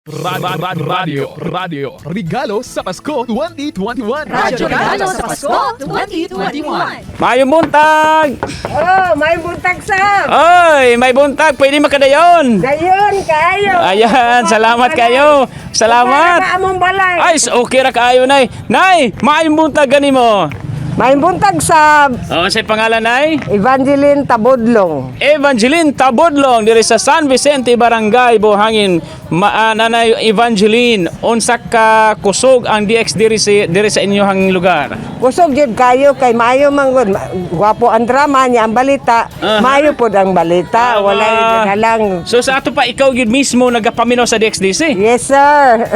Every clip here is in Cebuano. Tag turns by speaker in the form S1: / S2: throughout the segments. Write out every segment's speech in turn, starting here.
S1: Radio, Radio, Regalo sa Pasko 2021.
S2: Radyo Regalo sa Pasko 2021.
S3: Mayong buntag!
S4: Oh, may buntag sa.
S3: Oy, may buntag, pwede makadayon.
S4: Dayon kayo.
S3: Ayan, salamat kayo. Salamat.
S4: Para among balay.
S3: Ay, okay ra kaayo, Nay. Nay, maayong buntag gani mo.
S4: May buntag sa.
S3: Oh, sa pangalan, Nay?
S4: Evangeline Tabodlong.
S3: Evangeline Tabodlong diri sa San Vicente, Barangay Buhangin. Nanay Evangeline, unsa ka kusog ang DX diri sa inyong lugar?
S4: Kusog jud kayo kay maayo man gud, gwapo ang drama niya ang balita. Maayo pod ang balita, walay halang.
S3: So sa ato pa ikaw gyud mismo nagapaminaw sa DXDC?
S4: Yes, sir.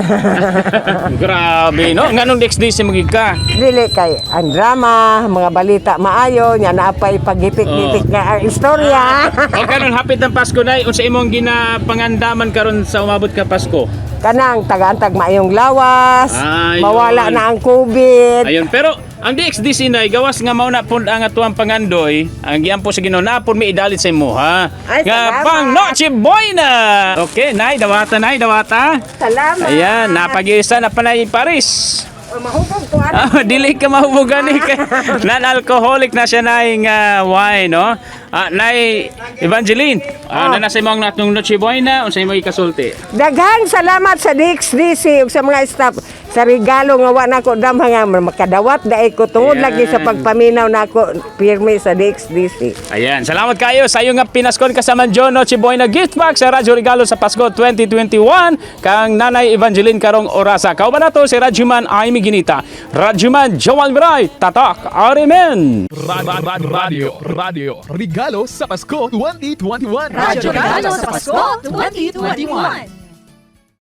S3: Grabe, no? Nganong DXDC magig ka?
S4: Dili kay ang drama, mga balita maayo, nya naa pay paghipik-hipik nga ang istorya.
S3: O karon hapit ang Pasko, Nay, unsa imong ginapangandaman karon sa umabot ka Pasko?
S4: Kanang tagaan-tag maayong lawas,
S3: Ayun.
S4: mawala na ang COVID.
S3: Ayun, pero ang DXDC, Nay, gawas nga mao na pud ang atuang pangandoy, ang giampo sa Ginoo na pud may idalit sa imo, ha.
S4: Ay,
S3: Nga
S4: salamat.
S3: pang Noche Buena. Okay, Nay, dawata, Nay, dawata.
S4: Salamat.
S3: Ayan, napag-isa na panay Paris.
S4: Oh, mahubog ko ano.
S3: Ah, dili ka mahubugan ni kay non-alcoholic na siya, Nay, nga wine, no? Ah, Nay Evangeline, na nasa imong natong Noche Buena, unsa imong ikasulti?
S4: Daghang salamat sa DXDC ug sa mga staff sa regalo nga wa nako damha nga makadawat dai ko tungod
S3: Ayan.
S4: lagi sa pagpaminaw nako pirmi sa DXDC.
S3: Ayan, salamat kayo sa iyo nga pinaskon kasama John Noche Buena gift pack sa Radyo Regalo sa Pasko 2021 kang Nanay Evangeline karong orasa. Kauban nato si Radyoman Amy Ginita. Radyoman Joel Miray, Tatak Arimen.
S1: Radio, Radio, Regalo sa Pasko 2021.
S2: Radyo Regalo sa Pasko 2021.